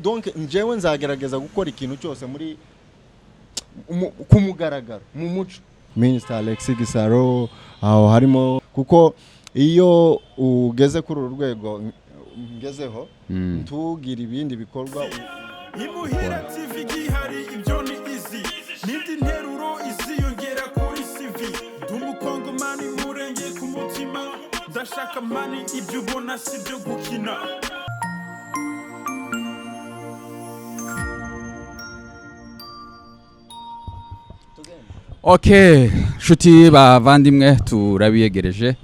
Donc njyewe nzagerageza gukora ikintu cyose muri ku mugaragaro, mu muco. Minister Alexis Gisaro aho harimo, kuko iyo ugeze kuri uru rwego ngezeho, ntugire ibindi bikorwa. Imuhira TV gihari, ibyo ni easy, n'indi nteruro iziyongera kuri CV. Ndi umukongomani murenge ku mutima, ndashaka money, ibyo ubona si ibyo gukina. Ok, nshuti bavandimwe, turabiyegereje.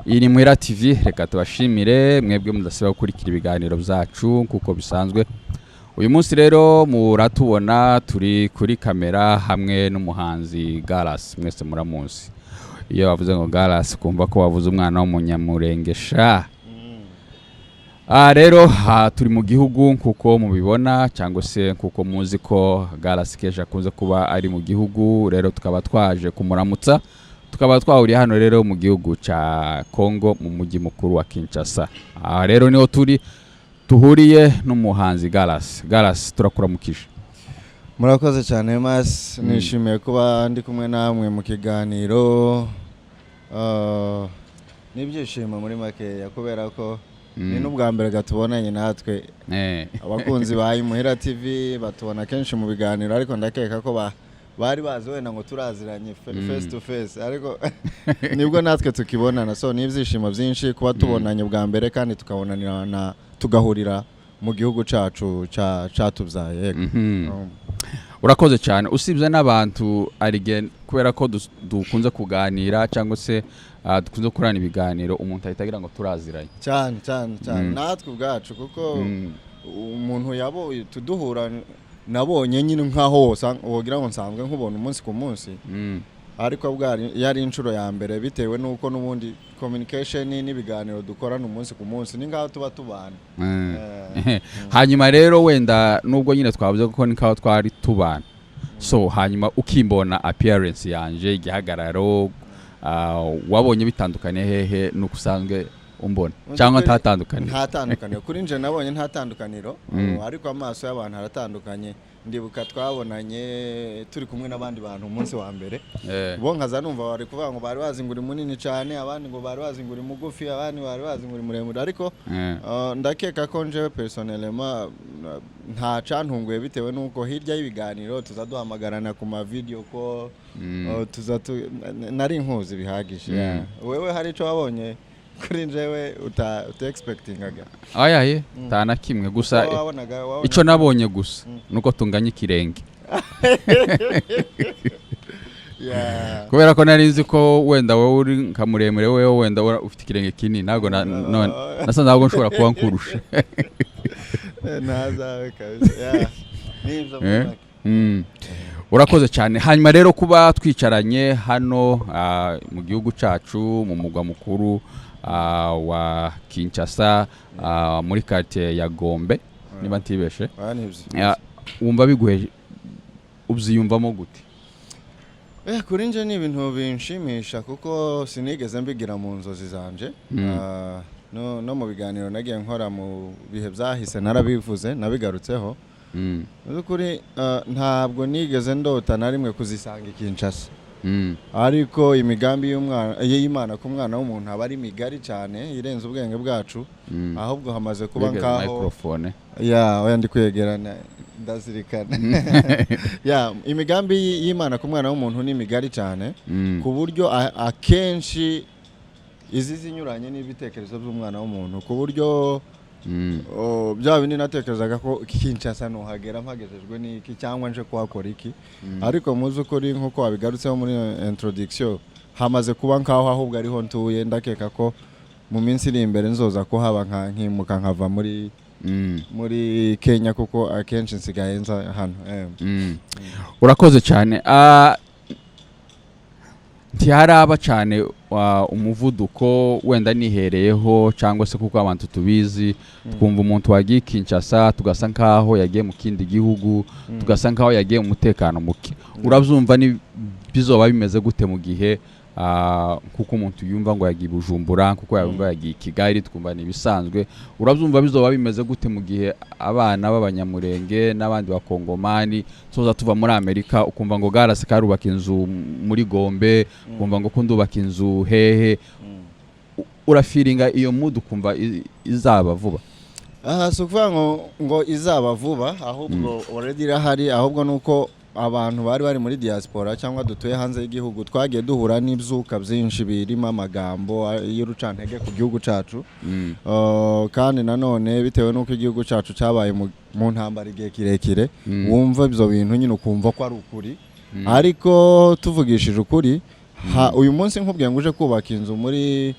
Iyi ni Muhira TV. Reka tubashimire mwebwe mudasiba gukurikira ibiganiro byacu kuko bisanzwe. Uyu munsi rero muratubona turi kuri kamera hamwe n'umuhanzi Galas, mwese muramuzi. Iyo bavuze ngo Galas, kumva ko bavuze umwana w'umunyamurenge sha. Aha rero turi mu gihugu nkuko mubibona, cyangwa se nkuko muzi ko Galas kenshi akunze kuba ari mu gihugu. Rero tukaba twaje kumuramutsa, tukaba twahuriye hano rero mu gihugu cya Congo, mu mujyi mukuru wa Kinshasa. Aha rero niho turi tuhuriye n'umuhanzi Galas. Galas, turakuramukije. Murakoze cyane, Mas. Nishimiye kuba ndi kumwe namwe mu kiganiro. N'ibyishimo muri makeya, kubera ko ni n'ubwa mbere gatubonanye natwe. Abakunzi ba Imuhira TV batubona kenshi mu biganiro, ariko ndakeka ko bari bazi wenda ngo turaziranye face to face, ariko nibwo natwe tukibonana. So ni ibyishimo byinshi kuba tubonanye bwa mbere kandi tukabonanira, tugahurira mu gihugu cacu catubyaye, yego. Urakoze cyane. Usibye n'abantu arige, kubera ko dukunze kuganira cyangwa se dukunze gukorana ibiganiro, umuntu ahita agira ngo turaziranye. Cyane cyane cyane. Natwe ubwacu, kuko umuntu yabonye tuduhura, nabonye nyine nkaho wogira ngo nsanzwe nkubona umunsi ku munsi, ariko bwari yari inshuro ya mbere, bitewe n'uko n'ubundi communication n'ibiganiro dukorana umunsi ku munsi ni nkaho tuba tubana. Hanyuma rero wenda nubwo nyine twavuze ko ni nkaho twari tubana, so hanyuma ukimbona appearance yanje, igihagararo, wabonye bitandukanye hehe nuko usanzwe umbona, cyangwa ntatandukanye? Nta tandukaniro kuri nje nabonye, nta tandukaniro. Ariko amaso y'abantu aratandukanye. Ndibuka twabonanye turi kumwe n'abandi bantu umunsi wa mbere, bo nkaza numva bari kuvuga ngo bari bazi ngo uri munini cyane, abandi ngo bari bazi ngo uri mugufi, abandi bari bazi ngo uri muremure, ariko ndakeka ko njewe personnellement nta cantunguye, bitewe n'uko hirya y'ibiganiro tuza duhamagarana ku ma video ko tuza nari nkuzi bihagije. Yeah. Wewe hari ico wabonye kuri njewe uta expectingaga? Oya ye, nta na kimwe gusa. Wabonaga Ico nabonye gusa nuko tunganya ikirenge, kubera ko nari nzi ko wenda wowe uri nka muremure, wewe wenda ufite ikirenge kinini. Ntabwo none nasanze ahubwo nshobora kuba nkurusha. Ntazawe kabisa, yeah. Nibyo muri make. Urakoze cyane. Hanyuma rero kuba twicaranye hano mu gihugu cyacu, mu mugwa mukuru wa Kinshasa, muri quartier ya Gombe niba ntibeshe, Oya, nibyo. Wumva biguhe, ubyiyumvamo gute? Kuri nje ni ibintu binshimisha, kuko sinigeze mbigira mu nzozi zanje. No mu biganiro nagiye nkora mu bihe byahise narabivuze, nabigarutseho. Mu by'ukuri ntabwo nigeze ndota na rimwe kuzisanga i Kinshasa, ariko imigambi y'umwana y'Imana ku mwana w'umuntu aba ari migari cyane, irenze ubwenge bwacu. Ahubwo hamaze kuba Wegera nkaho microphone. Ya, oya, ndi kwegerana, ndazirikana. Ya, imigambi y'Imana ku mwana w'umuntu ni migari cyane, ku buryo akenshi izi zinyuranye n'ibitekerezo by'umwana w'umuntu, ku buryo bya bindi natekerezaga ko Kinshasa nuhagera mpagejejwe n'iki cyangwa nje kuhakora iki, ariko mu by'ukuri nk'uko wabigarutseho muri introduction, hamaze kuba nkaho ahubwo ariho ntuye. Ndakeka ko mu minsi iri imbere nzoza kuhaba, nkimuka nkava muri Kenya, kuko akenshi nsigaye nza hano. Urakoze cyane. Ntiharaba cyane umuvuduko wenda nihereyeho, cyangwa se kuko abantu tubizi, twumva umuntu wagiye Kinshasa tugasa nkaho yagiye mu kindi gihugu, tugasa nkaho yagiye mu mutekano muke. Urabyumva ni bizoba bimeze gute mu gihe Kuko umuntu yumva ngo yagiye i Bujumbura, kuko yumva yagiye i Kigali, twumva ni ibisanzwe. Urabyumva bizoba bimeze gute mu gihe abana b'Abanyamurenge n'abandi Bakongomani tuza tuva muri Amerika, ukumva ngo Garasi karubaka inzu muri Gombe, ukumva ngo ko ndubaka inzu hehe? Urafeelinga iyo mood, ukumva izaba vuba? Aha si ukuvuga ngo izaba vuba, ahubwo already irahari. Ahubwo ni uko abantu bari muri diaspora cyangwa dutuye hanze y'igihugu twagiye duhura n'ibyuka byinshi birimo amagambo y'urucantege ku gihugu cyacu. Kandi nanone bitewe n'uko igihugu cyacu cyabaye mu ntambara igihe kirekire, wumva ibyo bintu nyine ukumva ko ari ukuri. Ariko tuvugishije ukuri, uyu munsi nkubwiye ngo uje kubaka inzu muri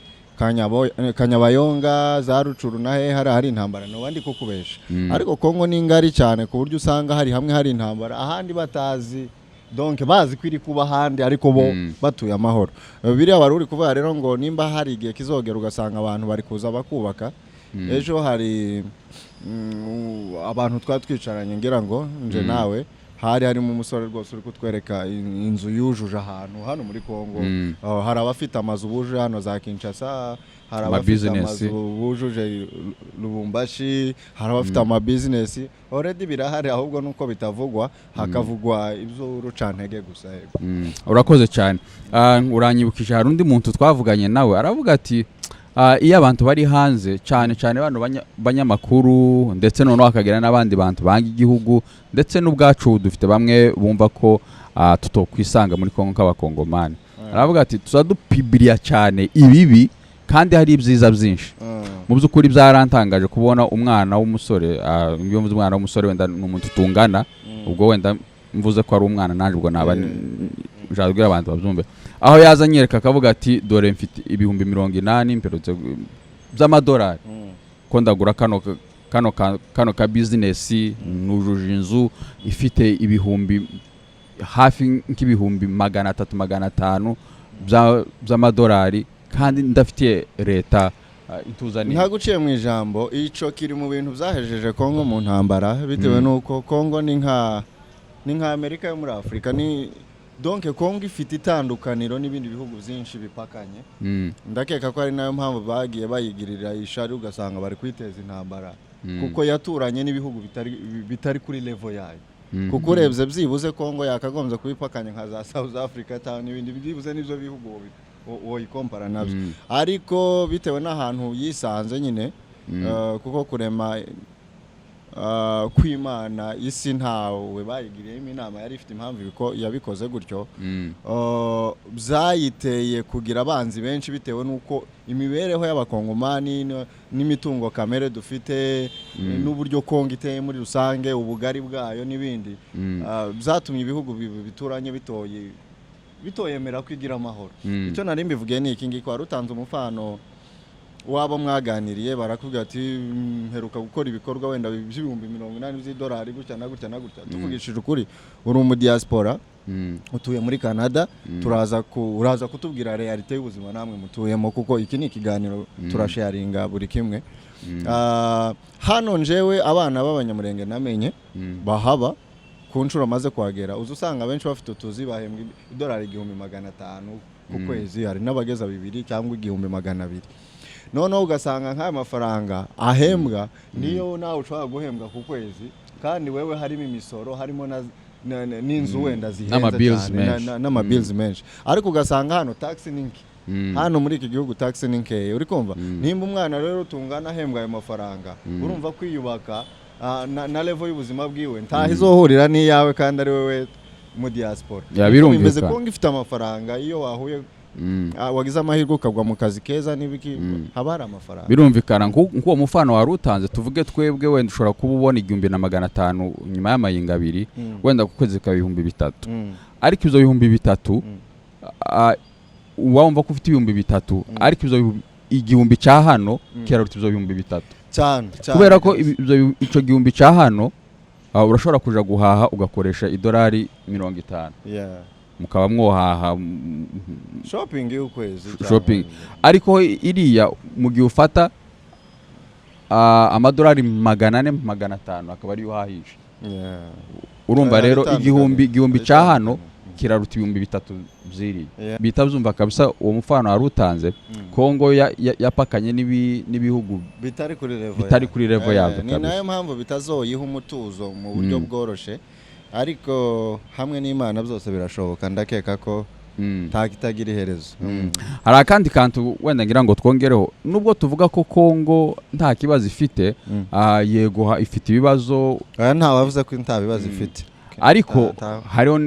Kanyabayonga, za Rucuru na hehe hari intambara, noba ndi kukubesha. Ariko Kongo ni ngari cyane, ku buryo usanga hari hamwe hari intambara, ahandi batazi, donc bazi ko iri kuba ahandi, ariko bo batuye amahoro. Biriya wari uri kuvuga rero ngo nimba hari igihe kizogera ugasanga abantu bari kuza bakubaka, ejo hari abantu twari twicaranye, ngira ngo nje nawe, hari harimo umusore rwose uri kutwereka inzu yujuje ahantu hano muri Kongo. Hari abafite amazu bujuje hano za Kinshasa, hari abafite Amabusiness. amazu bujuje Lubumbashi, hari abafite amabizinesi. Already birahari, ahubwo nuko bitavugwa, hakavugwa iby'urucantege gusa, yego. Urakoze cyane. Uranyibukije hari undi muntu twavuganye nawe, aravuga ati iyo abantu bari hanze, cyane cyane bano banyamakuru, ndetse noneho hakagira n'abandi bantu banga igihugu, ndetse n'ubwacu dufite bamwe bumva ko tutokwisanga muri Kongo nk'Abakongomani, aravuga ati tuza dupibiriya cyane ibibi kandi hari ibyiza byinshi. Mu by'ukuri byarantangaje kubona umwana w'umusore, iyo mvuze umwana w'umusore wenda ni umuntu tungana, ubwo wenda mvuze ko ari umwana nanjye ubwo naba nshaka abantu babyumve, aho yaza anyereka akavuga ati dore mfite 80,000 mperutse by'amadolari, ko ndagura kano ka bizinesi, nujuje inzu ifite ibihumbi hafi nk'ibihumbi 300, 500 by'amadolari, kandi ndafitiye leta intuzaniye. Ntaguciye mu ijambo, ico kiri mu bintu byahejeje Kongo mu ntambara, bitewe n'uko Kongo ni nka Amerika yo muri Afurika. Ni donc Kongo ifite itandukaniro n'ibindi bihugu byinshi bipakanye. Ndakeka ko ari nayo mpamvu bagiye bayigirira ishari, ugasanga bari kwiteza intambara, kuko yaturanye n'ibihugu bitari kuri level yayo. Kuko urebye byibuze Kongo yakagombye kubipakanya nka za South Africa cyangwa n'ibindi, byibuze n'ibyo bihugu woyikompara nabyo. Ariko bitewe n'ahantu yisanze nyine, kuko kurema kw'Imana isi ntawe bayigiriyemo inama, yari ifite impamvu yabikoze gutyo. Byayiteye kugira abanzi benshi bitewe n'uko imibereho y'Abakongomani n'imitungo kamere dufite, n'uburyo Kongo iteye muri rusange, ubugari bwayo n'ibindi, byatumye ibihugu bituranye bitoyemera ko igira amahoro. Icyo nari mbivugiye ni iki ngiki: wari utanze umufano wabo mwaganiriye, barakubwira ati mperuka gukora ibikorwa wenda by'ibihumbi 80 by'idolari gutya na gutya na gutya." Tuvugishije ukuri, uri umudiaspora, utuye muri Canada, turaza ku uraza kutubwira réalité y'ubuzima namwe mutuyemo, kuko iki ni ikiganiro, turasharinga buri kimwe. Hano njewe abana b'Abanyamurenge namenye bahaba, ku nshuro maze kuhagera, uza usanga benshi bafite utuzi, bahembwa idolari 1500 ku kwezi, hari n'abageza 2 cyangwa 1200. Noneho ugasanga nk'aya mafaranga ahembwa niyo nawe ushobora guhembwa ku kwezi, kandi wewe harimo imisoro, harimo n'inzu wenda zihenze N'amabills cyane, menshi. n'amabills menshi. Ariko ugasanga hano tax ni nke. Hano muri iki gihugu tax ni nkeya, uri kumva? Nimba umwana rero tungana ahembwa ayo mafaranga, urumva kwiyubaka na level y'ubuzima bwiwe ntaho izohurira n'iyawe, kandi ari wowe mu diaspora. Ya, birumvikana. Bimeze Kongo ifite amafaranga, iyo wahuye wagize amahirwe ukagwa mu kazi keza n'ibiki, haba hari amafaranga. Birumvikana. Nk'uwo mufano wari utanze, tuvuge twebwe wenda ushobora kuba ubona 1500 nyuma y'amayinga abiri, wenda ku kwezi kaba 3000. Ariko ibyo 3000, wumva ko ufite 3000, ariko ibyo 1000 cya hano kiraruta ibyo 3000. Cyane cyane. Kubera ko ico gihumbi cya hano, urashobora kuja guhaha ugakoresha idolari 50, mukaba mwohaha shopping y'ukwezi shopping. Ariko iriya mu gihe ufata amadolari 400, 500, akaba ariyo uhahisha. Urumva Hari rero itandukanye. igihumbi Hari cya hano itandukanye. Kiraruta 3000 byiriye. Yeah. Bita byumva kabisa uwo mufano wari utanze. Kongo yapakanye n'ibihugu bitari kuri level bitari kuri level yabyo Ni kabisa. nayo mpamvu bitazoyiha umutuzo mu buryo bworoshe, ariko hamwe n'Imana byose birashoboka. Ndakeka ko nta kitagira iherezo. Hari akandi kantu wenda ngira ngo twongereho. Nubwo tuvuga ko Kongo nta kibazo ifite, yego, ifite ibibazo. Aya, nta wavuze ko nta bibazo ifite. Ariko hariho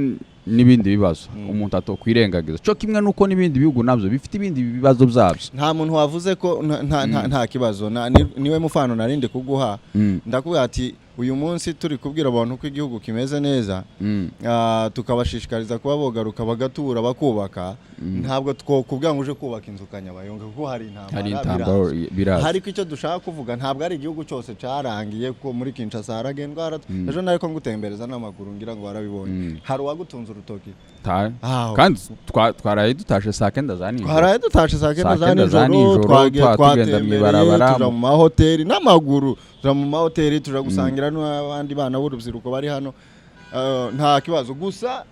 n'ibindi bibazo umuntu atokwirengagiza, cyo kimwe nuko n'ibindi bihugu nabyo bifite ibindi bibazo byabyo. Nta muntu wavuze ko nta kibazo. Niwe mufano narindi kuguha. Ndakubwira ati uyu munsi turi kubwira abantu ko igihugu kimeze neza, tukabashishikariza kuba bogaruka bagatura, bakubaka. Ntabwo twokubwira ngo uje kubaka inzu Kanyabayonga kuko hari intambara. Hari intambara. Birazwi. Birazi. Ariko icyo dushaka kuvuga, ntabwo ari igihugu cyose cyarangiye, kuko muri Kinshasa haragendwa, ejo nariko ngutembereza n'amaguru, ngira ngo warabibonye. Hari uwagutunze urutoki? Aho. Kandi twaraye dutashe saa 9 za nijoro. Twaraye dutashe saa 9 Saa za 9 za nijoro. nijoro, Twagiye tugenda twatembereye, mw'ibarabara. tuja mu mahoteli n'amaguru, tuja mu mahoteli, tuja gusangira n'abandi bana b'urubyiruko bari hano. Nta kibazo gusa,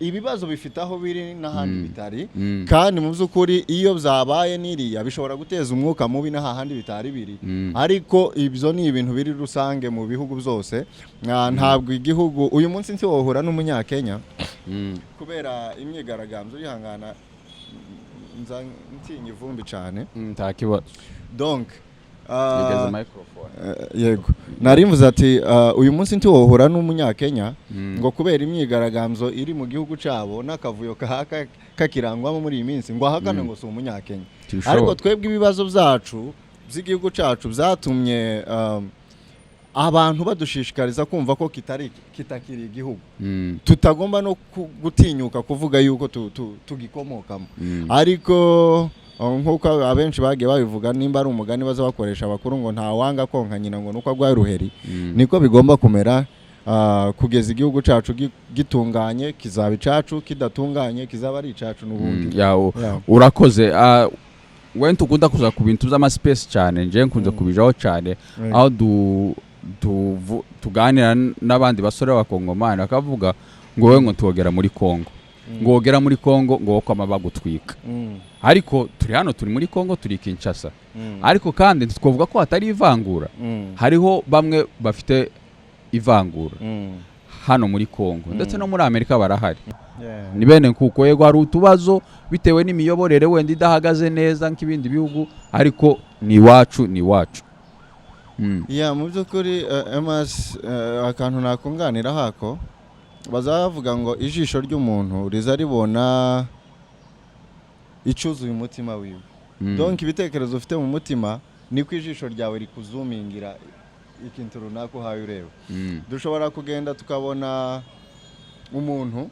ibibazo bifite aho biri n'ahandi bitari. Kandi mu by'ukuri iyo byabaye n'iriya bishobora guteza umwuka mubi n'ahandi bitari biri. Ariko ibyo ni ibintu biri rusange mu bihugu byose. Ntabwo igihugu uyu munsi ntiwohura n'Umunyakenya kubera imyigaragambyo. Yihangana, nza ntinya ivumbi cyane. Nta kibazo. Donc Yegeze microphone. Yego, nari mvuze ati uyu munsi ntiwohura n'Umunyakenya ngo kubera imyigaragambyo iri mu gihugu cyabo n'akavuyo kahaka kakirangwamo muri iyi minsi, ngo ahakane ngo si Umunyakenya. Ntibishoboka. Ariko twebwe ibibazo byacu by'igihugu cyacu byatumye abantu badushishikariza kumva ko kitari kitakiri igihugu, tutagomba no gutinyuka kuvuga yuko tugikomokamo. Ariko nk'uko abenshi bagiye babivuga, nimba ari umugani baza bakoresha abakuru, ngo nta wanga konka nyina ngo nuko agwaye uruheri. Niko bigomba kumera kugeza igihugu cyacu gitunganye kizaba icacu, kidatunganye kizaba ari icacu n'ubundi. Ya, urakoze. We ntukunda kuza ku bintu by'amaspace cyane, nje nkunze kubijaho cyane, aho tuganira n'abandi basore b'Abakongomani, bakavuga ngo wowe ngo tuwogera muri Kongo, ngo wogera muri Kongo ngo wowe kwama bagutwika. Ariko turi hano, turi muri Kongo, turi Kinshasa. Ariko kandi ntitwavuga ko hatari ivangura. Hariho bamwe bafite ivangura hano muri Kongo, ndetse no muri Amerika barahari. Ni bene kuko yego hari utubazo bitewe n'imiyoborere wenda idahagaze neza nk'ibindi bihugu, ariko ni iwacu, ni iwacu. Ya, mu by'ukuri, Emas, akantu nakunganira hako, bazavuga ngo ijisho ry'umuntu riza ribona icyuzuye umutima wiwe. Donc ibitekerezo ufite mu mutima niko ijisho ryawe rikuzumingira ikintu runaka uhaye ureba. Dushobora kugenda tukabona umuntu,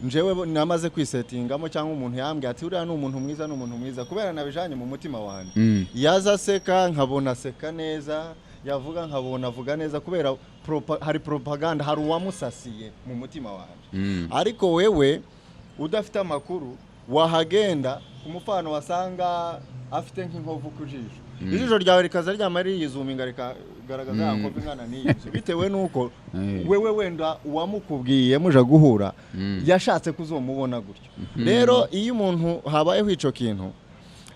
njyewe namaze kwisetingamo, cyangwa umuntu yambwiye ati uriya ni umuntu mwiza, ni umuntu mwiza, kubera nabijanye mu mutima wanjye. Yaza aseka nkabona aseka neza, yavuga nkabona avuga neza, kubera hari propaganda, hari uwamusasiye mu mutima wanjye. Ariko wewe udafite amakuru wahagenda, ku mufano wasanga afite nk'inkovu ku jisho, ijisho ryawe rikaza ryama riyizuminga rikagaragaza ya nkovu ingana n'iyi nzu, bitewe n'uko wewe wenda uwamukubwiye muja guhura yashatse kuzomubona gutyo. Rero iyo umuntu habayeho ico kintu,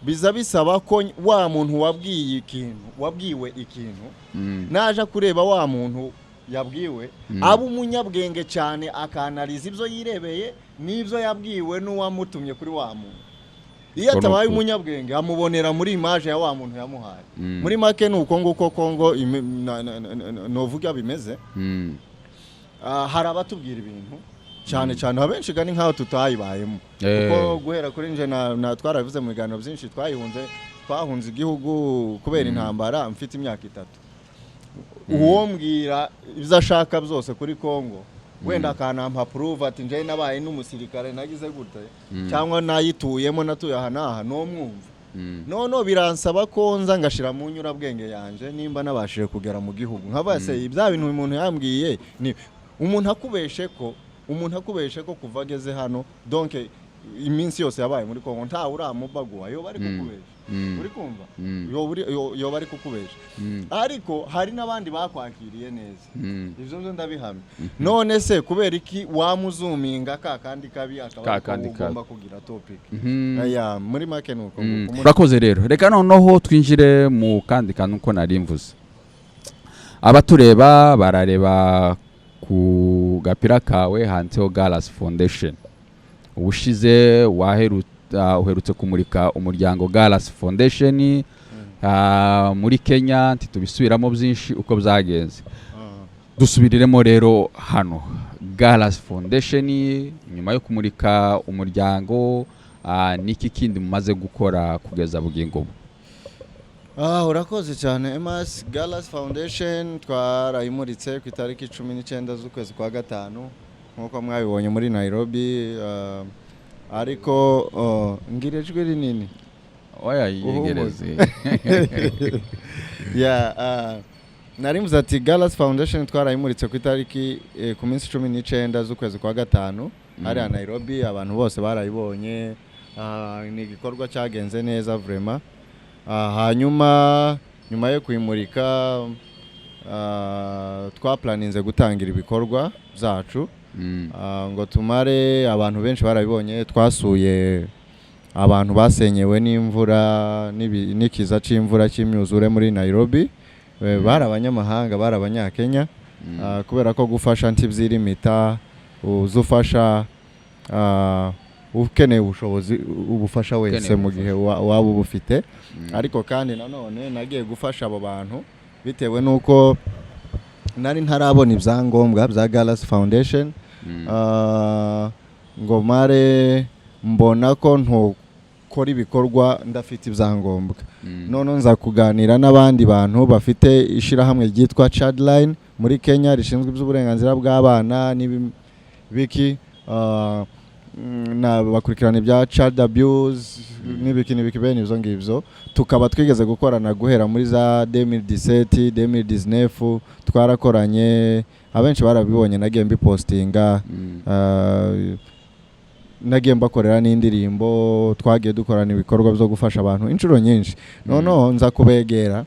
biza bisaba ko wa muntu wabwiye ikintu, wabwiwe ikintu, naja kureba wa muntu yabwiwe, aba umunyabwenge cyane, akanariza ibyo yirebeye n'ibyo yabwiwe n'uwamutumye kuri wa muntu. Iyo Ubwo ni atabaye ukuri. umunyabwenge, amubonera muri image ya wa muntu yamuhaye. Muri make ni uko nguko Kongo novuga bimeze. Hari abatubwira ibintu cyane cyane, abenshi gani nkaho tutayibayemo, kuko guhera kuri nje na twarabivuze mu biganiro byinshi, twayihunze, twahunze igihugu kubera intambara mfite imyaka 3. Uwo mbwira ibyo ashaka byose kuri Kongo, wenda akanampa proof ati nje nabaye n'umusirikare, nagize gute, cyangwa nayituyemo, natuye aha n'aha, nomwumva. None biransaba ko nza ngashira mu nyurabwenge yanje, nimba nabashije kugera mu gihugu, nkavuga se ibya bintu umuntu yambwiye ni umuntu akubeshe ko kuva ageze hano, donc iminsi yose yabaye muri Kongo ntawe uramubaguwa, yo bari kukubesha. Uri kumva? Yoba ari kukubesha. Ariko hari n'abandi bakwakiriye neza. Ivyo byo ndabihamya. None se kubera iki wamuzuminga ka kandi kabi, akaba Ka ariko kandi kabi. ugomba kugira topic? Aya, muri make nuko nguko. Urakoze rero. Reka noneho twinjire mu kandi kantu uko nari mvuze. Abatureba barareba ku gapira kawe handitseho Galas Foundation. Ubushize uherutse kumurika umuryango Galas Foundation muri Kenya, ntitubisubiramo byinshi uko byagenze. Dusubiriremo rero hano Galas Foundation, nyuma yo kumurika umuryango, niki kindi mumaze gukora kugeza bugingo ubu? Urakoze cyane, Emas. Galas Foundation twarayimuritse ku itariki 19 z'ukwezi kwa gatanu, nk'uko mwabibonye muri Nairobi. Ariko ngira ijwi rinini. Oya, yegereze. Yeah, nari mvuze ati Galas Foundation twarayimuritse ku itariki ku minsi 19 z'ukwezi kwa gatanu hariya Nairobi. Abantu bose barayibonye. Ni igikorwa cyagenze neza vraiment. Hanyuma nyuma yo kuyimurika, twaplaninze gutangira ibikorwa byacu. Ngo tumare, abantu benshi barabibonye, twasuye abantu basenyewe n'imvura n'ikiza c'imvura cy'imyuzure muri Nairobi. Bari abanyamahanga, bari abanyakenya. Kubera ko gufasha ntibyirimita, uza ufasha ukeneye ubushobozi, ubufasha wese Ukeneye mu gihe waba ubufite. Ariko kandi nanone nagiye gufasha abo bantu bitewe n'uko nari ntarabona ibyangombwa bya Galas Foundation. Ngo mare mbona ko ntokora ibikorwa ndafite ibyangombwa. None nza kuganira n'abandi bantu bafite ishyirahamwe ryitwa Childline muri Kenya, rishinzwe iby'uburenganzira bw'abana n'ibiki, na bakurikirana ibya child abuse n'ibiki n'ibiki bene ibyo ngibyo. Tukaba twigeze gukorana guhera muri za 2017, 2019, twarakoranye. Abenshi barabibonye, nagiye mbipostinga. Nagiye mbakorera n'indirimbo, twagiye dukorana ibikorwa byo gufasha abantu inshuro nyinshi. Noneho nza kubegera,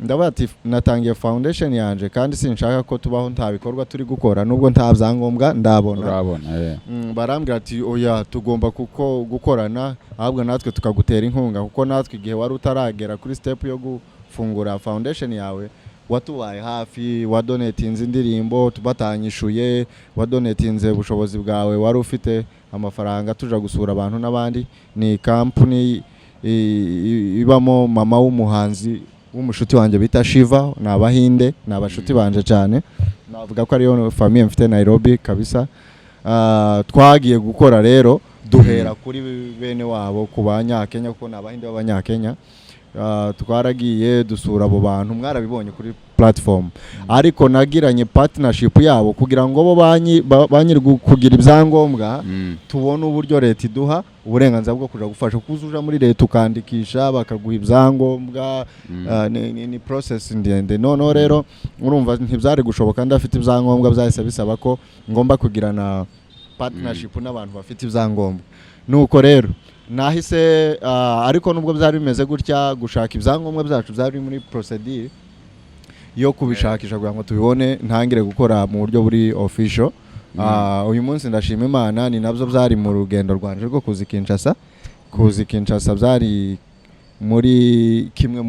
ndavuga ati natangiye foundation yanje kandi sinshaka ko tubaho nta bikorwa turi gukora, nubwo nta byangombwa ndabona. Urabona. Barambwira ati oya, tugomba kuko gukorana, ahubwo natwe tukagutera inkunga, kuko natwe igihe wari utaragera kuri step yo gufungura foundation yawe watubaye hafi, wadonetinze indirimbo batanyishuye, wadonetinze ubushobozi bwawe wari ufite amafaranga, tuja gusura abantu n'abandi. Ni company ibamo mama w'umuhanzi w'umushuti wanjye bita Shiva, ni abahinde, ni abashuti banje cyane, navuga ko ariyo famille mfite Nairobi kabisa. Twagiye gukora rero, duhera kuri bene wabo, ku banyakenya, kuko ni abahinde b'abanyakenya. Twaragiye dusura abo bantu, mwarabibonye kuri platform. Ariko nagiranye partnership yabo kugira ngo bo ba nyiri kugira ibyangombwa, tubone uburyo leta iduha uburenganzira bwo kuja gufasha. Kuza uja muri leta ukandikisha bakaguha ibyangombwa, ni process ndende. Noneho rero urumva ntibyari gushoboka ndafite ibyangombwa. Byahise bisaba ko ngomba kugirana partnership n'abantu bafite ibyangombwa. Nuko rero nahise, ariko nubwo byari bimeze gutya, gushaka ibyangombwa byacu byari muri procedure yo kubishakisha kugira ngo tubibone, ntangire gukora mu buryo buri official. Uyu munsi ndashima Imana. Ni nabyo byari mu rugendo rwanje rwo kuza i Kinshasa. Kuza i Kinshasa byari muri kimwe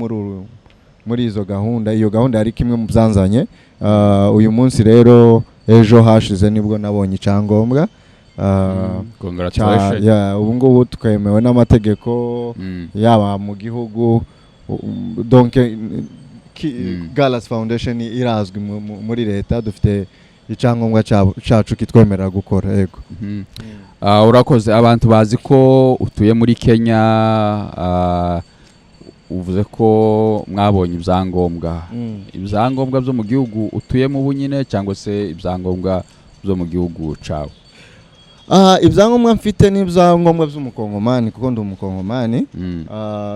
muri izo gahunda. Iyo gahunda yari kimwe mu byanzanye. Uyu munsi rero, ejo hashize nibwo nabonye icyangombwa. Congratulations. Ya, ubu ngubu twemewe n'amategeko, yaba mu gihugu, donc Galas Foundation irazwi muri leta, dufite icyangombwa cacu kitwemerera gukora, yego. Urakoze. Abantu bazi ko utuye muri Kenya, uvuze ko mwabonye ibyangombwa. Ibyangombwa byo mu gihugu utuyemo ubu nyine, cyangwa se ibyangombwa byo mu gihugu cawe? Ibyangombwa mfite ni ibyangombwa by'umukongomani, kuko ndi umukongomani.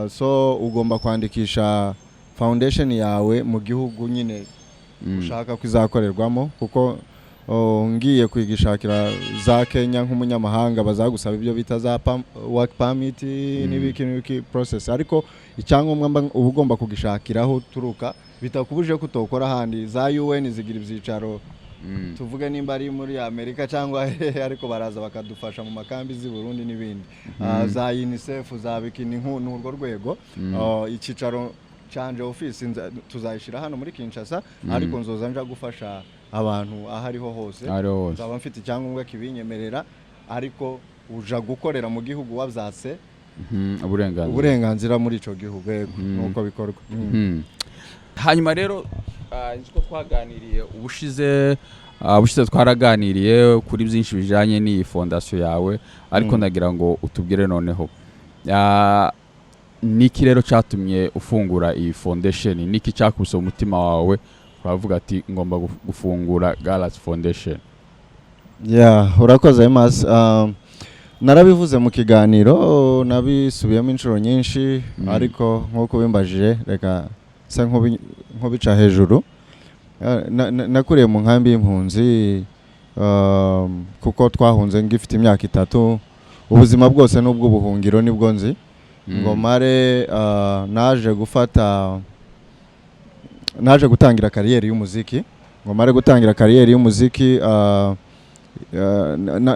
So ugomba kwandikisha foundation yawe mu gihugu nyine ushaka ko izakorerwamo, kuko Oh, ngiye kwigishakira za Kenya nk'umunyamahanga, bazagusaba ibyo bita za work permit n'ibiki n'ibiki process, ariko icyangombwa uba ugomba kugishakiraho uturuka, bitakubujije ko utokora ahandi. Za UN zigira ibyicaro, tuvuge nimba ari muri Amerika cyangwa hehe, ariko baraza bakadufasha mu makambi z'i Burundi n'ibindi. Za UNICEF, za bikini, n'urwo rwego. Icyicaro canje, office, tuzayishira hano muri Kinshasa, ariko nzoza nja gufasha abantu aho ariho hose. Aho ariho hose. Nzaba mfite icyangombwa kibinyemerera, ariko uja gukorera mu gihugu wabyatse Uburenganzira. uburenganzira muri ico gihugu, yego, nuko bikorwa. Hanyuma rero, nzi ko twaganiriye ubushize, twaraganiriye kuri byinshi bijyanye n'iyi fondasiyo yawe, ariko ndagira ngo utubwire noneho, niki rero cyatumye ufungura iyi foundation? Niki cyakubise umutima wawe uravuga ati ngomba gufungura Galaxy Foundation? Yeah, urakoze Emas. Narabivuze mu kiganiro, nabisubiyemo inshuro nyinshi, ariko nk'uko bimbajije, reka nsa nk'ubica hejuru. Nakuriye mu nkambi y'impunzi, kuko twahunze ngifite imyaka 3. Ubuzima bwose n'ubw'ubuhungiro nibwo nzi. Ngo mare, naje gufata, naje gutangira carrière y'umuziki. Ngo mare gutangira carrière y'umuziki,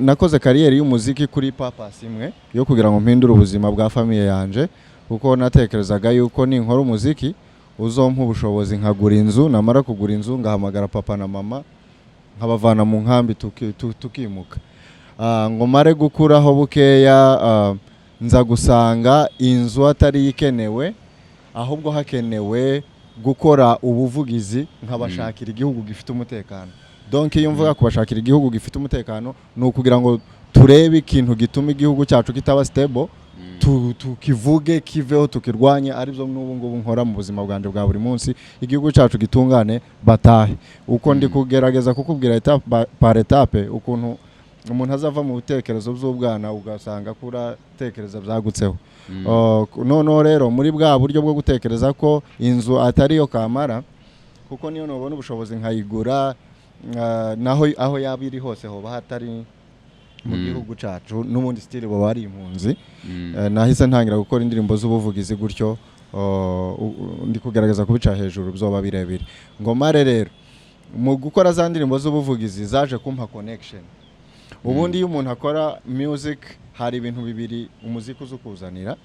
nakoze carrière y'umuziki kuri purpose imwe yo kugira ngo mpindure ubuzima bwa famille yanje, kuko natekerezaga yuko ninkora umuziki uzompa ubushobozi nkagura inzu, namara kugura inzu ngahamagara papa na mama nkabavana mu nkambi, tukimuka. Ngo mare gukuraho bukeya, nza gusanga inzu atari ikenewe, ahubwo hakenewe gukora ubuvugizi nkabashakira igihugu gifite umutekano. Donc iyo mvuga kubashakira igihugu gifite umutekano, ni ukugira ngo turebe ikintu gituma igihugu cyacu kitaba stable, tukivuge kiveho, tukirwanye, aribyo n'ubu ngubu nkora mu buzima bwanjye bwa buri munsi. Igihugu cyacu gitungane, batahe. Uko ndi kugerageza kukubwira étape par étape ukuntu umuntu azava mu bitekerezo by'ubwana ugasanga kuratekereza byagutseho. Noneho rero muri bwa buryo bwo gutekereza ko inzu atari yo kamara, kuko niyo nubona ubushobozi nkayigura, naho aho yaba iri hose hoba hatari mu gihugu cacu, n'ubundi still baba ari impunzi. Nahise ntangira gukora indirimbo z'ubuvugizi gutyo. Ndi kugerageza kubica hejuru, byoba birebire. Ngo mare rero mu gukora za ndirimbo z'ubuvugizi, zaje kumpa connection. Ubundi iyo umuntu akora music, hari ibintu bibiri umuziki uza ukuzanira.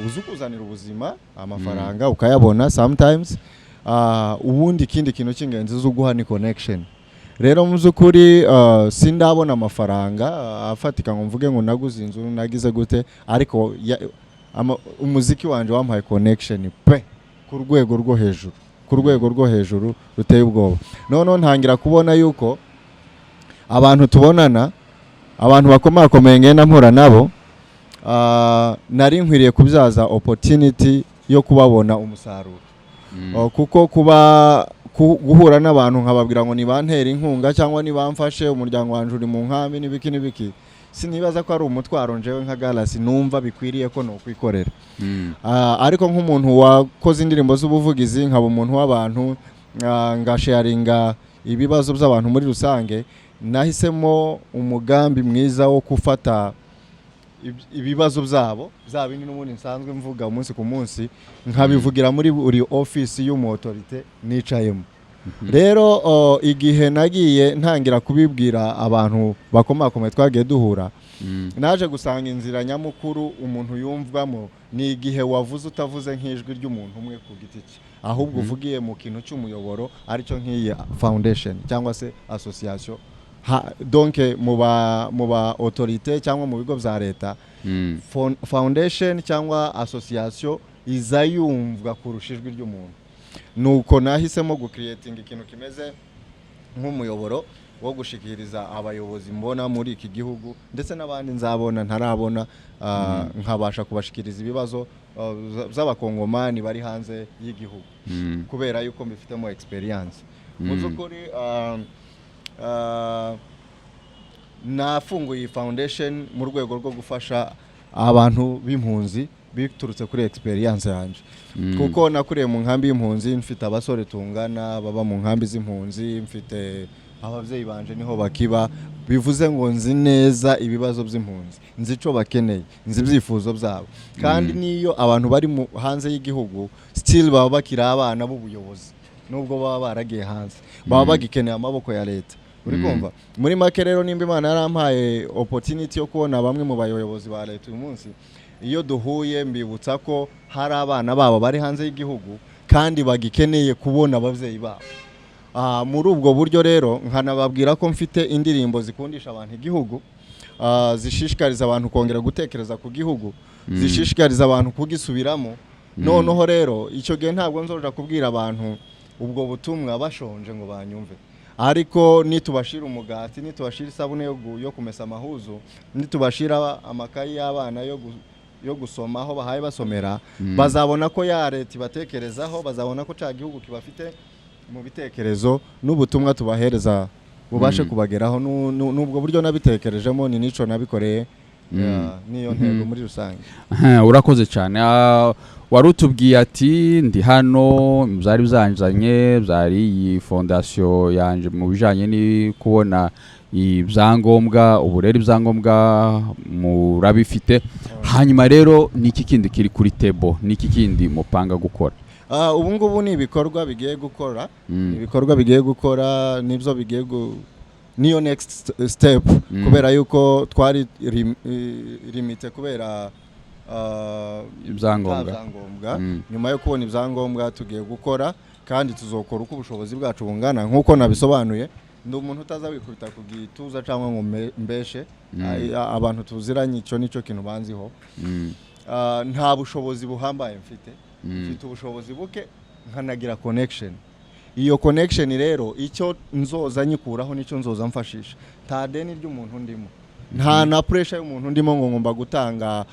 Uza ukuzanira ubuzima, amafaranga ukayabona sometimes. Ubundi ikindi kintu cy'ingenzi uza uguha ni connection. Rero mu by'ukuri, sindabona amafaranga afatika ngo mvuge ngo naguze inzu, nagize gute, ariko umuziki wanje wampaye connection pe, ku rwego rwo hejuru, ku rwego rwo hejuru ruteye ubwoba. Noneho ntangira kubona yuko abantu tubonana, abantu bakomakomeye ngenda mpura nabo, nari nkwiriye kubyaza opportunity yo kubabona umusaruro. Kuko kuba guhura n'abantu nkababwira ngo nibantere inkunga cyangwa nibamfashe, umuryango wanjye uri mu nkambi n'ibiki n'ibiki, sinibaza ko ari umutwaro njewe nka Galasi numva bikwiriye ko nokwikorera. Ariko nk'umuntu wakoze indirimbo z'ubuvugizi, nkaba umuntu w'abantu, ngasharinga ibibazo by'abantu muri rusange, nahisemo umugambi mwiza wo gufata ibibazo byabo, bya bindi n'ubundi nsanzwe mvuga umunsi ku munsi, nkabivugira muri buri ofisi y'umu autorité nicayemo. Rero igihe nagiye ntangira kubibwira abantu bakomakomeye twagiye duhura, naje gusanga inzira nyamukuru umuntu yumvwamo ni igihe wavuze utavuze nk'ijwi ry'umuntu umwe ku giti cye, ahubwo uvugiye mu kintu cy'umuyoboro, aricyo nk'iyi foundation cyangwa se association. Donc mu ba autorité cyangwa mu bigo bya leta, foundation cyangwa association iza yumvwa kurusha ijwi ry'umuntu. Nuko nahisemo gucreatinga ikintu kimeze nk'umuyoboro wo gushikiriza abayobozi mbona muri iki gihugu, ndetse n'abandi nzabona ntarabona, nkabasha kubashikiriza ibibazo by'abakongomani bari hanze y'igihugu, kubera yuko mbifitemo experience. Mu by'ukuri, nafunguye iyi foundation mu rwego rwo gufasha abantu b'impunzi biturutse kuri experience yanjye, kuko nakuriye mu nkambi y'impunzi, mfite abasore tungana baba mu nkambi z'impunzi, mfite Ababyeyi banje niho bakiba. Bivuze ngo nzi neza ibibazo by'impunzi, nzi icyo bakeneye, nzi ibyifuzo byabo. Kandi n'iyo abantu bari hanze y'igihugu, still baba bakiri abana b'ubuyobozi. Nubwo baba baragiye hanze, baba bagikeneye amaboko ya leta. Uri kumva? Muri make rero, nimba Imana yarampaye opportunity yo kubona bamwe mu bayobozi ba leta uyu munsi, iyo duhuye mbibutsa ko hari abana babo bari hanze y'igihugu kandi bagikeneye kubona ababyeyi babo. Muri ubwo buryo rero nkanababwira ko mfite indirimbo zikundisha abantu igihugu, zishishikariza abantu kongera gutekereza ku gihugu, zishishikariza abantu kugisubiramo. Noneho rero icyo gihe ntabwo nzoja kubwira abantu ubwo butumwa bashonje ngo banyumve, ariko nitubashira umugati, nitubashira isabune yo kumesa amahuzu, nitubashira amakayi y'abana yo gusoma aho bahaye basomera, bazabona ko ya leta ibatekerezaho, bazabona ko cya gihugu kibafite mu bitekerezo, n'ubutumwa tubahereza bubashe kubageraho. N'ubwo buryo nabitekerejemo, ni nico nabikoreye. Ya, niyo ntego muri rusange. Aha, urakoze cyane. Wari utubwiye ati ndi hano, byari byanzanye byari iyi fondation yanje mu bijanye ni kubona ibyangombwa. Ubu rero ibyangombwa murabifite. Hanyuma rero ni iki kindi kiri kuri table? Ni iki kindi mupanga gukora? Ubu ngubu ni ibikorwa bigiye gukora. Ibikorwa bigiye gukora nibyo bigiye niyo next step, kubera yuko twari limité kubera ibyangombwa. nta byangombwa. Nyuma yo kubona ibyangombwa tugiye gukora, kandi tuzokora uko ubushobozi bwacu bungana. Nk'uko nabisobanuye, ndi umuntu utaza wikubita ku gituza cyangwa ngo mbeshe. Abantu tuziranye, icyo nicyo kintu banziho. Nta bushobozi buhambaye mfite. Mfite ubushobozi buke, nkanagira connection. Iyo connection rero, icyo nzoza nyikuraho nicyo nzoza mfashisha. Nta deni ry'umuntu ndimo, nta na pressure y'umuntu ndimo ngo ngomba gutanga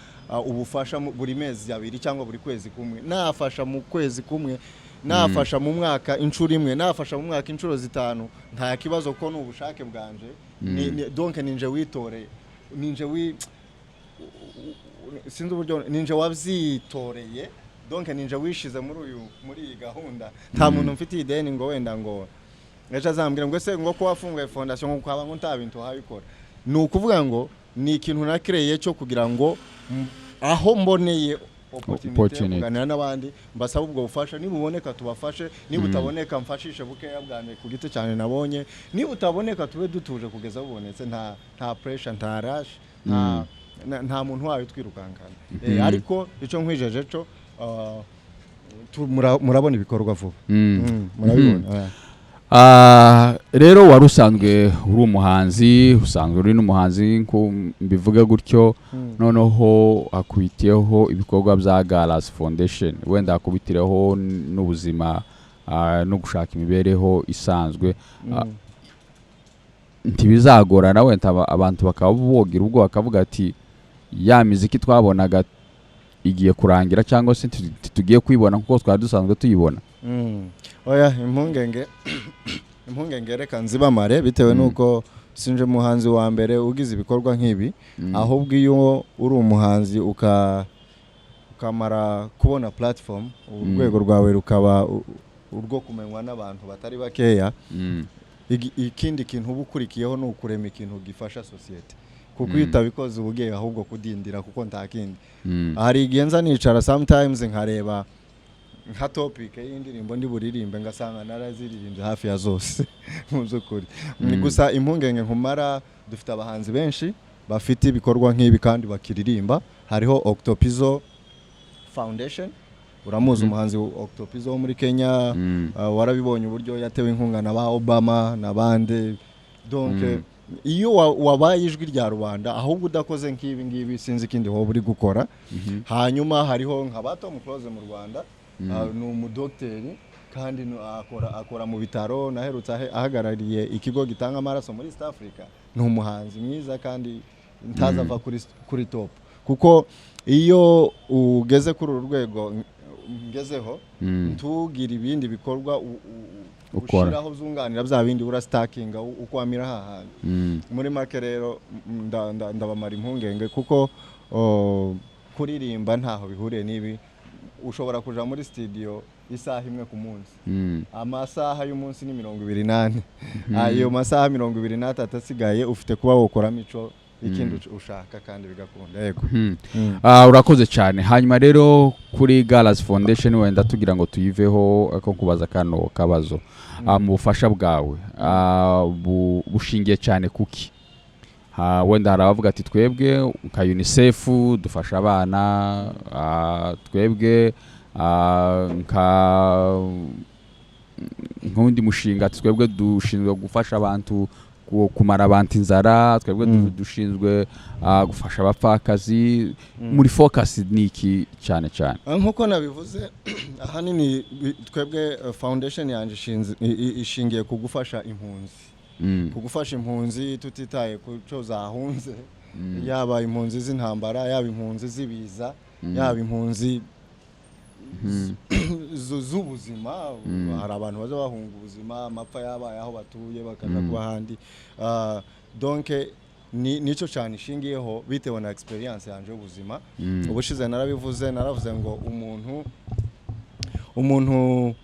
ubufasha buri mezi 2 cyangwa buri kwezi kumwe. Nafasha mu kwezi kumwe, nafasha mu mwaka inshuro imwe, nafasha mu mwaka inshuro zitanu, nta kibazo, ko ni ubushake bwanje. Donc ninje witoreye, ninje wi sinzi uburyo, ninje wabyitoreye, donc ninje wishize muri iyi gahunda. Nta muntu mfitiye ideni ngo wenda ngo ejo azambwira ngo ese ngo ko wafunguye fondation, ngo ukaba ngo nta bintu wabikora. Ni ukuvuga ngo ni ikintu nakereye cyo kugira ngo aho mboneye opportunity yo Opportunity. kuganira n'abandi, mbasaba ubwo bufasha. Nibuboneka tubafashe, nibutaboneka mfashishe bukeya bwanjye ku giti cyane nabonye. Nibutaboneka tube dutuje kugeza bubonetse. Nta pressure, nta rush, nta muntu wayo twirukankana. Ariko icyo nkwijeje cyo, murabona ibikorwa vuba. Murabibona. Rero wari usanzwe uri umuhanzi, usanzwe uri n'umuhanzi nko mbivuge gutyo. Noneho hakubitiyeho ibikorwa bya Galas Foundation, wenda hakubitireho n'ubuzima no gushaka imibereho isanzwe. Ntibizagorana wenda abantu bakaba bogira ubwoba, bakavuga ati ya miziki twabonaga igiye kurangira, cyangwa se ntitugiye kuyibona kuko twari dusanzwe tuyibona? Oya, impungenge reka nzibamare, bitewe n'uko sinje umuhanzi wa mbere ugize ibikorwa nk'ibi. Ahubwo iyo uri umuhanzi ukamara kubona platform, urwego rwawe rukaba urwo kumenywa n'abantu batari bakeya, ikindi kintu uba ukurikiyeho ni ukurema ikintu gifasha sosiyete, kuko iyo utabikoze uba ugiye ahubwo kudindira, kuko nta kindi. Hari igihe nza nicara sometimes nkareba nka topic y'indirimbo ndi buririmbe, ngasanga naraziririmbye hafi ya zose mu by'ukuri. Ni gusa impungenge nkumara, dufite abahanzi benshi bafite ibikorwa nk'ibi kandi bakiririmba. Hariho Octopizo Foundation, uramuzi, umuhanzi Octopizo wo muri Kenya. Warabibonye uburyo yatewe inkunga na ba Obama n'abandi. Donc iyo wabaye ijwi rya rubanda, ahubwo udakoze nk'ibi ngibi, sinzi ikindi wowe uri gukora. Hanyuma hariho nka ba Tom Close mu Rwanda. Ni umudogiteri kandi akora mu bitaro. Naherutse ahagarariye ikigo gitanga amaraso muri East Africa. Ni umuhanzi mwiza kandi ntazava kuri top, kuko iyo ugeze kuri uru rwego ngezeho, ntugire ibindi bikorwa Ukora. ushiraho byunganira bya bindi, urasitakinga, ukwamira hahandi. Muri make rero ndabamara impungenge, kuko kuririmba ntaho bihuriye n'ibi. Ushobora kuja muri studio. isaha imwe ku munsi. Amasaha y'umunsi ni 24. Ayo masaha 23 asigaye ufite kuba wokoramo ico ikindi ushaka kandi bigakunda, yego. Urakoze cyane. Hanyuma rero kuri Galas Foundation, wenda tugira ngo tuyiveho, ko kubaza kano kabazo. Mu bufasha bwawe bushingiye cyane kuki? Wenda hari abavuga ati: "Twebwe nka UNICEF dufasha abana, twebwe nka nk'undi mushinga, ati twebwe dushinzwe gufasha abantu kumara abantu inzara, twebwe dushinzwe gufasha abapfakazi." Muri focus ni iki cyane cyane? Nk'uko nabivuze, ahanini twebwe foundation yanjye ishingiye ku gufasha impunzi, ku gufasha impunzi tutitaye ku cyo zahunze, yaba impunzi z'intambara, yaba impunzi z'ibiza, yaba impunzi z'ubuzima. Hari abantu baza bahunga ubuzima, amapfa yabaye aho batuye, bakaja kuba ahandi. Donc ni nico cyane ishingiyeho, bitewe na experience yanje y'ubuzima. Ubushize narabivuze, naravuze ngo umuntu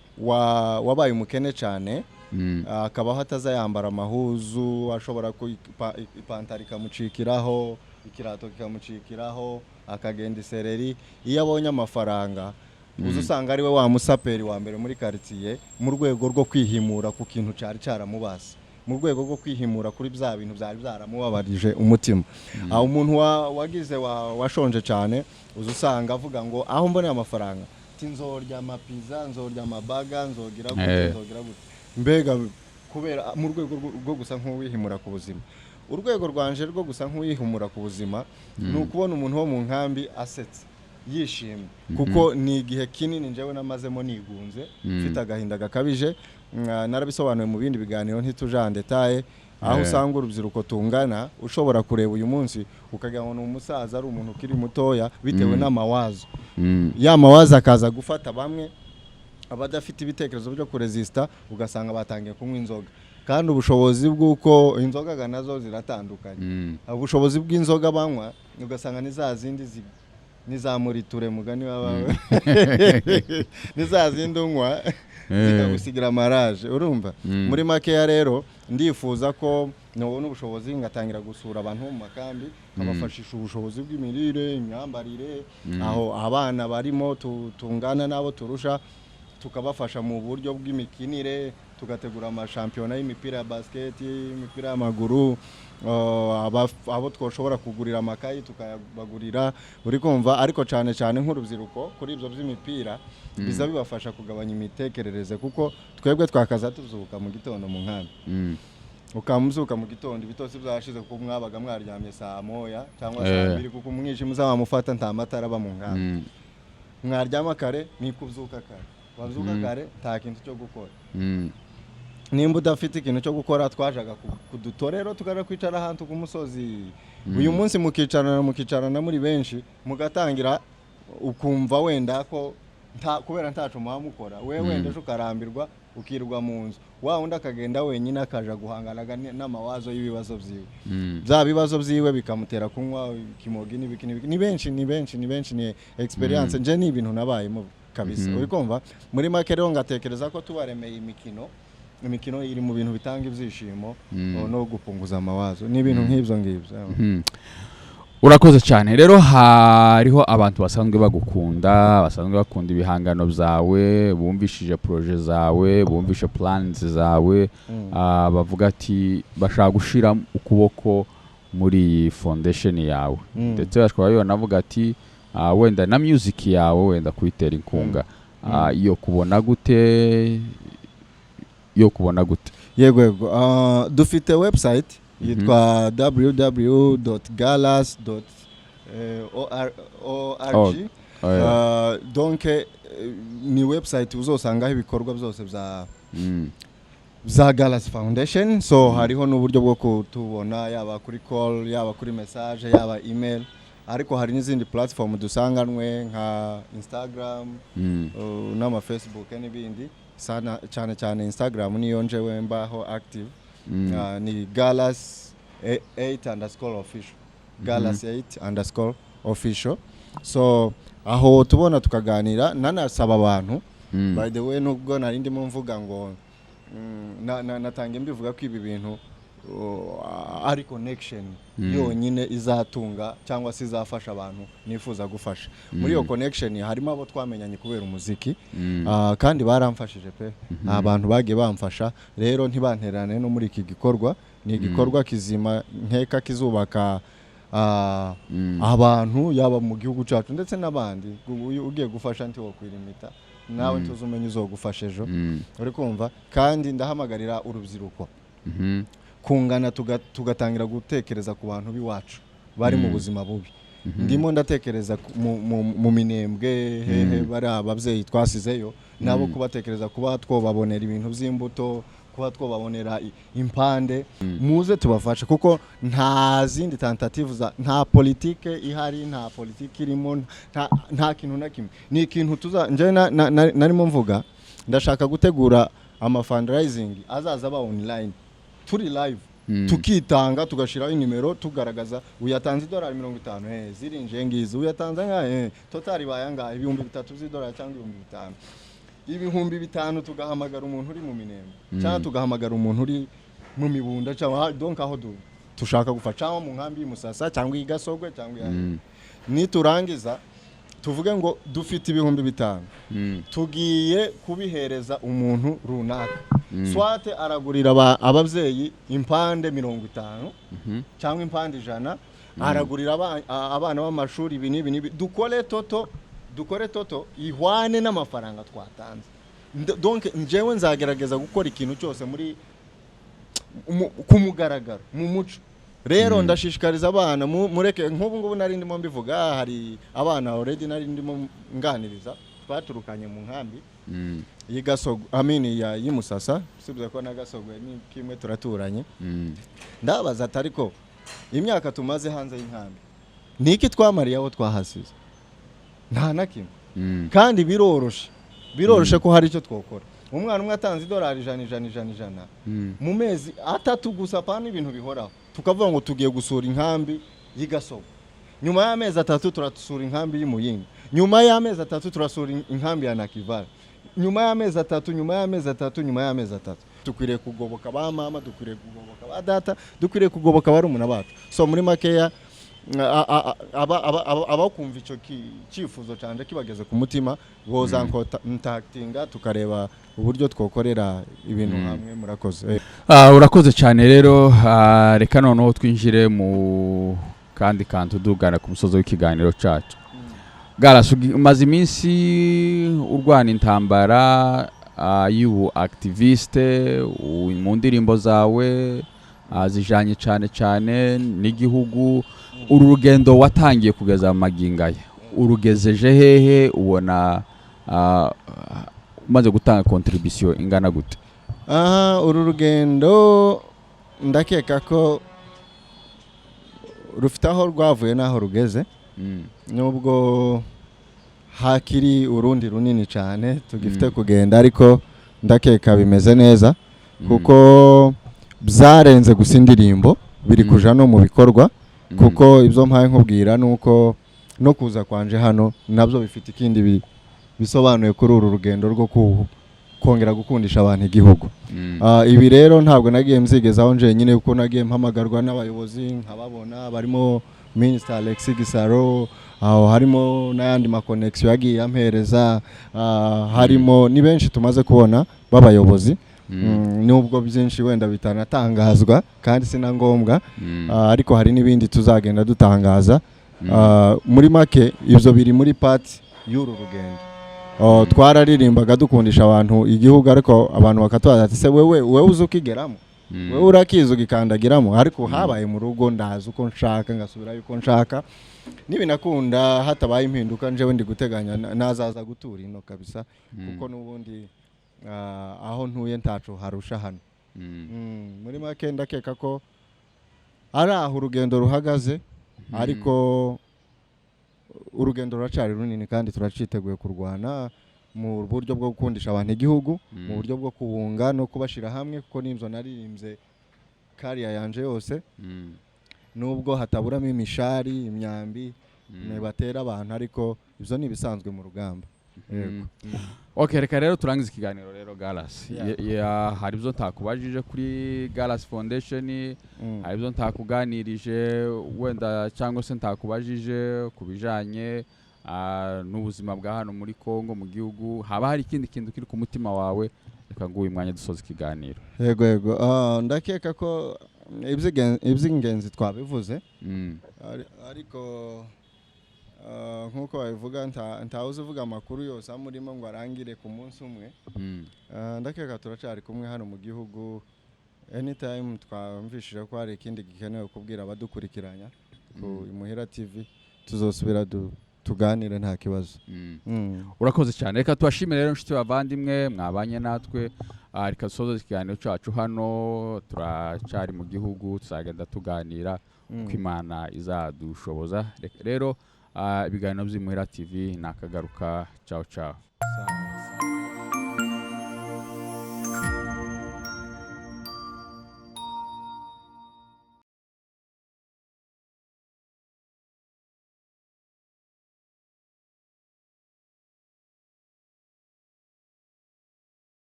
wabaye umukene cyane, akabaho atazayambara amahuzu, ashobora ku ipantaro ikamucikiraho, ikirato kikamucikiraho, akagenda isereri, iyo abonye amafaranga uza usanga ari we wa musaperi wa mbere muri karitsiye, mu rwego rwo kwihimura ku kintu cyari cyaramubase, mu rwego rwo kwihimura kuri bya bintu byari byaramubabarije umutima. Aho umuntu wagize washonje cyane, uza usanga avuga ngo: "Aho mboneye amafaranga, ati nzorya amapiza, nzorya amabaga, nzogira gute, nzogira gute." Mbega kubera mu rwego rwo gusa nk'uwihimura ku buzima. Urwego rwanje rwo gusa nk'uwihimura ku buzima ni ukubona umuntu wo mu nkambi asetse, yishimye, kuko ni igihe kinini njyewe namazemo nigunze, mfite agahinda gakabije. Narabisobanuye mu bindi biganiro, ntituja en détail, aho usanga urubyiruko tungana ushobora kureba uyu munsi ukagira ngo ni umusaza, ari umuntu ukiri mutoya, bitewe n'amawazo. Ya mawazo akaza gufata bamwe abadafite ibitekerezo byo kurezisita, ugasanga batangiye kunywa inzoga, kandi ubushobozi bw'uko inzoga ga nazo ziratandukanye. Ubushobozi bw'inzoga banywa, ugasanga ni za zindi ni za muriture, mugani wawe, ni za zindi unywa zikagusigira amaraje, urumva? Muri makeya rero, ndifuza ko nabona ubushobozi ngatangira gusura abantu bo mu makambi, nkabafashisha ubushobozi bw'imirire, imyambarire, aho abana barimo tungana n'abo turusha, tukabafasha mu buryo bw'imikinire, tugategura amashampiyona y'imipira ya basket, imipira y'amaguru, abo twoshobora kugurira amakayi tukayabagurira, uri kumva? Ariko cyane cyane nk'urubyiruko, kuri ibyo by'imipira biza bibafasha kugabanya imitekerereze, kuko twebwe twakaza tuzuka mu gitondo mu nkambi, ukamuzuka mu gitondo ibitotsi byashize, kuko mwabaga mwaryamye saa 1 cyangwa saa 2, kuko umwijima uzawamufata, nta matara aba mu nkambi. Mwaryama kare ni kubyuka kare, wabyuka kare nta kintu cyo gukora. Nimba udafite ikintu cyo gukora, twajaga ku dutorero, tukaja kwicara ahantu ku musozi. Uyu munsi mukicarana, mukicarana muri benshi, mugatangira ukumva wenda ko nta kubera ntaco muba mukora, we wenda ejo ukarambirwa, ukirwa mu nzu, wa wundi akagenda wenyine, akaja guhangana n'amawazo y'ibibazo vyiwe. Bya bibazo vyiwe bikamutera kunywa kimogi n'ibiki n'ibiki. Ni benshi, ni benshi, ni benshi, ni experience nje, ni ibintu nabayemo kabisa, uri kumva? Muri make rero ngatekereza ko tubaremeye imikino, imikino iri mu bintu bitanga ibyishimo no gupunguza amawazo, ni ibintu nk'ibyo ngibyo. Urakoze cyane. Rero hariho abantu basanzwe bagukunda, basanzwe bakunda ibihangano byawe, bumvishije projet zawe, bumvishe plans zawe, bavuga ati bashaka gushira ukuboko muri iyi foundation yawe, ndetse bashobora banavuga ati wenda na music yawe wenda kuyitera inkunga. Iyo kubona gute? Yo kubona gute? Yego, dufite website yitwa www.galas.org. Donc ni website uzosangaho ibikorwa byose bya za Galas Foundation. So hariho n'uburyo bwo kutubona, yaba kuri call, yaba kuri message, yaba email, ariko hari n'izindi platform dusanganwe nka Instagram n'ama Facebook n'ibindi. Sana cyane cyane Instagram niyo njewe mbaho active. Ni Galas 8_official, Galas 8_official. So aho tubona tukaganira, nanasaba abantu By the way, nubwo nari ndimo mvuga ngo natangiye mbivuga ko ibi bintu ari connection yonyine izatunga cyangwa se izafasha abantu nifuza gufasha. Muri iyo connection harimo abo twamenyanye kubera umuziki, kandi baramfashije pe. Abantu bagiye bamfasha rero ntibanterane no muri iki gikorwa. Ni igikorwa kizima, nkeka kizubaka abantu yaba mu gihugu cyacu ndetse n'abandi. Uyu ugiye gufasha ntiwokwirimita nawe, ntuzi umenye uzogufasha ejo. Uri kumva? Kandi ndahamagarira urubyiruko kungana, tugatangira gutekereza ku bantu b'iwacu bari mu buzima bubi. Ndimo ndatekereza mu Minembwe hehe, bari ababyeyi twasizeyo nabo, kubatekereza, kuba twobabonera ibintu by'imbuto, kuba twobabonera impande, muze tubafashe, kuko nta zindi tentative za nta politike ihari, nta politike irimo, nta kintu na kimwe. Ni ikintu tuza njyewe narimo mvuga, ndashaka gutegura ama fundraising azaza aba online, turi live, tukitanga, tugashyiraho inimero, tugaragaza uyatanze idolari 50, zirinjiye ngizi, uyatanze nka total ibaye angahe, 3000 by'idolari cyangwa 5000, 5000, tugahamagara umuntu uri mu Minembwe cyangwa tugahamagara umuntu uri mu Mibunda cyangwa donc aho tushaka gufasha, cyangwa mu nkambi y'Umusasa cyangwa i Gasogwe cyangwa iya niturangiza tuvuge ngo dufite 5000, tugiye kubihereza umuntu runaka, soit aragurira ababyeyi impande 50 cyangwa impande 100, aragurira abana b'amashuri ibi n'ibi n'ibi. Dukore total, dukore total ihwane n'amafaranga twatanze. Donc njyewe nzagerageza gukora ikintu cyose muri ku mugaragaro, mu muco. Rero ndashishikariza abana, mureke nk'ubu ngubu nari ndimo mbivuga, hari abana already nari ndimo nganiriza twaturukanye mu nkambi y'Igasogwe, I mean ya y'Imusasa, usibye ko na Gasogwe ni kimwe, turaturanye. Ndabaza ati: "Ariko imyaka tumaze hanze y'inkambi, ni iki twamariye aho twahasize? Nta na kimwe." Kandi biroroshe, biroroshe ko hari icyo twakora. Umwana umwe atanze idolari 100, 100, 100, 100 mu mezi 3 gusa, pana ibintu bihoraho, tukavuga ngo tugiye gusura inkambi y'Igasogwe, nyuma y'amezi 3 turasura inkambi y'Imuyinga, nyuma y'amezi 3 turasura inkambi ya Nakivale, nyuma y'amezi 3, nyuma y'amezi 3, nyuma y'amezi 3. Dukwiriye kugoboka ba mama, dukwiriye kugoboka ba data, dukwiriye kugoboka barumuna bacu. So muri makeya, abakumva icyo cyifuzo canje kibageze ku mutima, boza ncontactinga, tukareba uburyo twokorera ibintu hamwe. Murakoze. Urakoze cyane rero. Reka noneho twinjire mu kandi kantu tugana ku musozo w'ikiganiro cyacu. Garasi, umaze iminsi urwana intambara y'ubu activiste mu ndirimbo zawe, zijanye cyane cyane n'igihugu. Uru rugendo watangiye kugeza mu magingo aya urugezeje hehe? Ubona umaze gutanga contribution ingana gute? Aha, uru rugendo ndakeka ko rufite aho rwavuye n'aho rugeze, nubwo hakiri urundi runini cyane tugifite kugenda, ariko ndakeka bimeze neza, kuko byarenze gusa indirimbo, biri kuja no mu bikorwa, kuko ibyo mpaye nkubwira ni uko no kuza kwanje hano nabyo bifite ikindi bisobanuye kuri uru rugendo rwo kongera gukundisha abantu igihugu. Ibi rero ntabwo nagiye mzigezaho njyenyine, kuko nagiye mpamagarwa n'abayobozi nkababona, barimo Minister Alexis Gisaro, aho harimo n'ayandi ma connection yagiye ampereza, harimo ni benshi tumaze kubona b'abayobozi. Nubwo byinshi wenda bitanatangazwa kandi si na ngombwa, ariko hari n'ibindi tuzagenda dutangaza. Muri make ibyo biri muri part y'uru rugendo. Oh, twararirimbaga dukundisha abantu igihugu, ariko abantu bakatubaza ati: "Se wewe uzi ukigeramo? Wewe urakizi ugikandagiramo?" Ariko habaye mu rugo, ndazi uko nshaka, ngasubirayo uko nshaka. Nibinakunda hatabaye impinduka, njewe ndi guteganya nazaza gutura ino kabisa, kuko n'ubundi aho ntuye ntaco harusha hano. Muri make ndakeka ko ari aho urugendo ruhagaze, ariko urugendo ruracari runini kandi turaciteguye kurwana mu buryo bwo gukundisha abantu igihugu, mu buryo bwo kubunga no kubashira hamwe, kuko n'ibyo naririmbye kariya yanje yose, nubwo hataburamo imishari, imyambi batera abantu, ariko ibyo ni ibisanzwe mu rugamba. Yego. Okay, reka rero turangize ikiganiro rero, Galas. Yeah. Hari ibyo ntakubajije kuri Galas Foundation, hari ibyo ntakuganirije wenda cyangwa se ntakubajije ku bijanye n'ubuzima bwa hano muri Congo, mu gihugu. Haba hari ikindi kintu kiri ku mutima wawe? Reka nguyu mwanya dusoza ikiganiro. Yego, ndakeka ko iby'ingenzi twabivuze. Ariko nk'uko babivuga, ntawuzi uvuga amakuru yose amurimo ngo arangire ku munsi umwe. Ndakeka turacyari kumwe hano mu gihugu. Anytime twamvishije ko hari ikindi gikenewe kubwira abadukurikiranya ku Imuhira TV, tuzosubira tuganire, nta kibazo. Urakoze cyane. Reka tubashimire rero, inshuti bavandimwe mwabanye natwe. Reka dusoze ikiganiro cyacu hano. Turacyari mu gihugu, tuzagenda tuganira uko Imana izadushoboza. Reka rero, ibiganiro by'Imuhira TV nakagaruka. Ciao ciao. Sawa.